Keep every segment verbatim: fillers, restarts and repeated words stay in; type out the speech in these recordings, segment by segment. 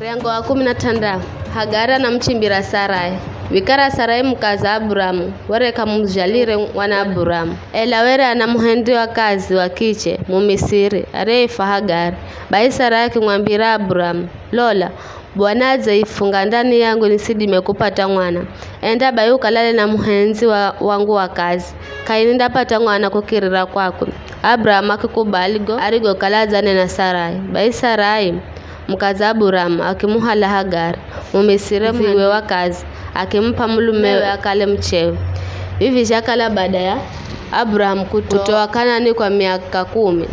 Muryango wa kumi na th'andahu. Hagari anamuchimbira Sarai. Vikara Sarai mukaza Aburamu, were k'amuzhalire mwana Aburamu, ela were ana muhendzi wa kazi wa kiche Mumisiri, ariyeifwa Hagari. Bai Sarai akimwambira Aburamu, "Lola, Bwana adzeifunga ndani yangu nisidime kupata mwana. Enda bai ukalale na muhendzi wa, wangu wa kazi, k'aini ndapata mwana kukirira kwakwe." Aburamu akikubali go arigokala adzanena Sarai. Bai Sarai, mukaza Aburamu, akimuhala Hagari, Mumisiri muhendziwe wa kazi, akimup'a mulumewe akale muchewe. Vivi zhakala baada ya Aburamu kutoa Kanani kwa miaka kumi.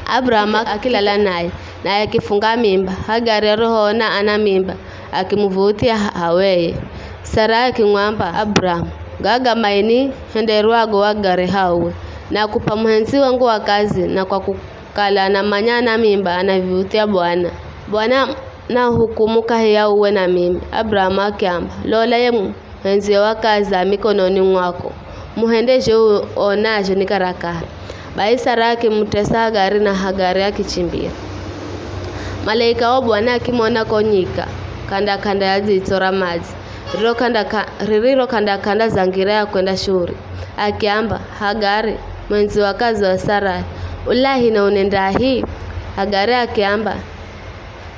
Aburamu akilala naye, naye akifunga mimba. Hagari arihoona ana mimba, akimuv̱uthya ha-, haweye. Sarai akimwamba Aburamu, "Gaga maini henderwago wagare hauwe, nakup'a muhendzi wangu wa kazi, na kwa kukala namanya ana mimba, anaviv̱uthya Bwana. Bwana nahukumu kahi ya uwe na mimi." Aburamu akiamba, "Lola ye muhendzio wa kazi a mikononi mwako, muhende zho uonazho ni karakara." Bai Sarai akimutesa Hagari, na Hagari akichimbira. Malaika wa Bwana akimona ko nyika, k'anda-k'anda ya dzitso ra madzi, riro k'anda-k'a-, ririro k'anda-k'anda za ngira ya kwenda Shuri. Akiamba, "Hagari, mwendzio wa kazi wa Sarai, ulahi na unendahi?" Hagari akiamba,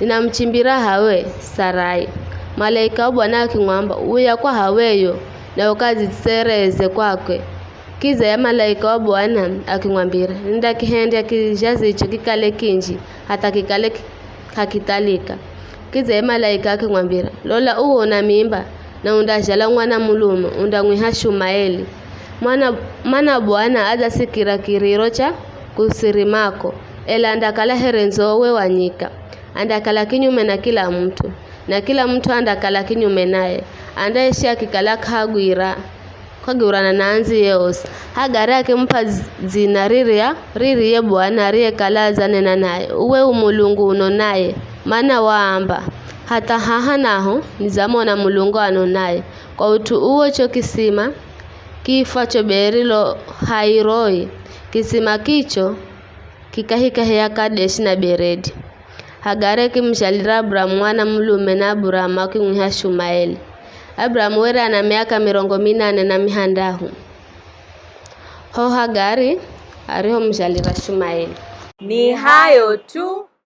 "Ninamuchimbira hawe Sarai." Malaika wa Bwana akimwamba, "Uya kwa haweyo, na ukadzitsereze kwakwe." Kidza ye malaika wa Bwana akimwambira, "Nindakihendya kizhazicho kikale kinji, hatha kikale ki-, k'akithalika." Kidza ye malaika akimwambira, "Lola, uwo una mimba, na undazhala mwana mulume, undamwiha Shumaeli. Mwana, mana Bwana adzasikira kiriro cha kusirimako, ela andakala here ndzowe wa nyika. Andakala kinyume na kila mut'u, na kila mut'u andakala kinyume naye. Andaishi akikala k'agwira, k'agwirana na andziye osi." Hagari akimup'a dz-, dzina Riria, Riria ye Bwana ariyekala adzanena naye, "Uwe u Mulungu unonaye," mana waamba, "Hatha haha naho nidzamona Mulungu anonaye." Kwa ut'u uwo cho kisima kiifwacho Beeri-lo-hai-roi, kisima kicho ki kahikahi ya Kadeshi na Beredi. Hagari akimuzhalira Aburamu mwana mulume, na Aburamu akimwiha Shumaeli. Aburamu were ana miaka mirongo minane na mihandahu ho Hagari arihomuzhalira Shumaeli. Ni hayo tu.